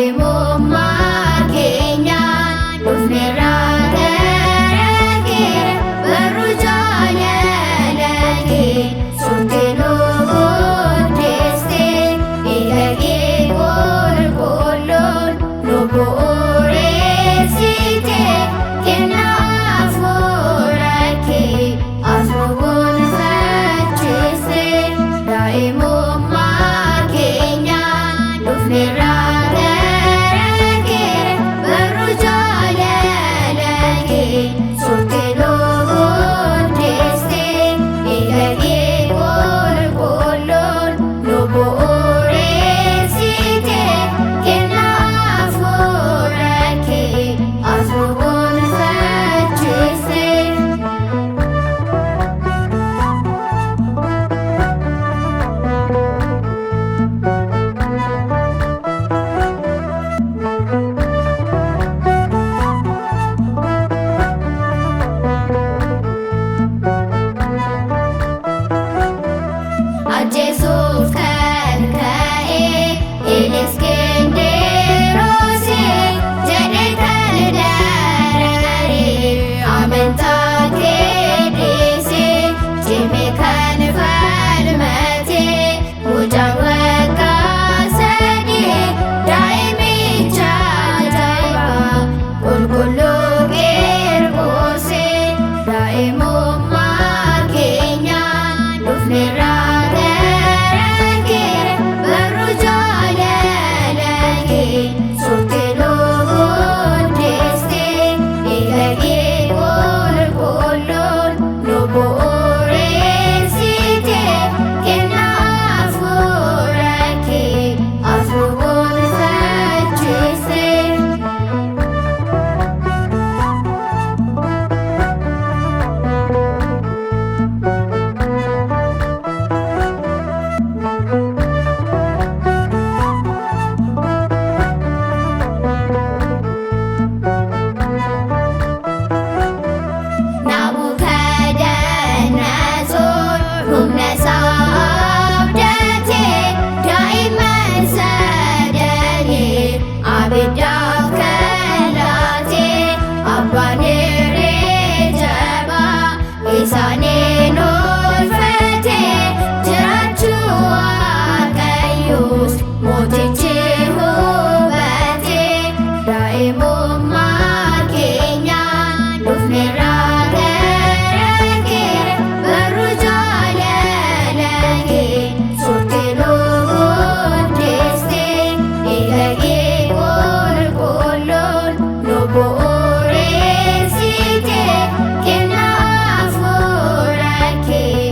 Daa'imummaa keenya dhufneerraa gara kee, barruu jaalala kee soortee nu guddiste, dhiiga kee qulqulluun nu bu'uureessite, kennaa hafuura kee as nu gonfachiiste. Daa'imummaa keenya dhufneerraa gara kee, barruu jaalala kee soortee nu guddiste, dhiiga kee qulqulluun nu bu'uureessite, kennaa hafuura kee as nu gonfachiiste. Ajjeesuuf kan ka'e Iliskindiroos jedhe kan darare, amantaa kee dhiise, cime kan falmate, mucaan waggaa 3, daa'imicha ajaa'ibaa, qulqulluu Qirqoos. Daa'imummaa keenya dhufneerraa gara kee, barruu jaalala kee soortee nu guddiste, dhiiga kee qulqulluun nu bu'uureessite, kennaa hafuura kee as nu gonfachiiste. Nabukadanatsoor humna isaa abdatee, daa'imman sadanii abiddaaf kan laate, abbaan irree jabaa isaaniin oolfate, jiraachuu Waaqayyoos mootichi hubate. Daa'imummaa keenya dhufneerraa gara kee, barruu jaalala kee soortee nu guddiste, dhiiga kee qulqulluun nu bu'uureessite, kennaa hafuura kee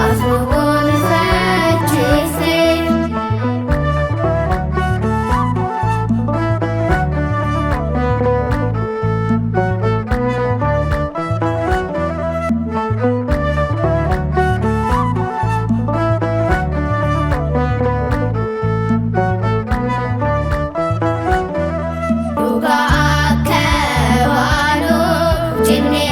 as nu gonfachiiste. Dhugaa akka baanu jennee.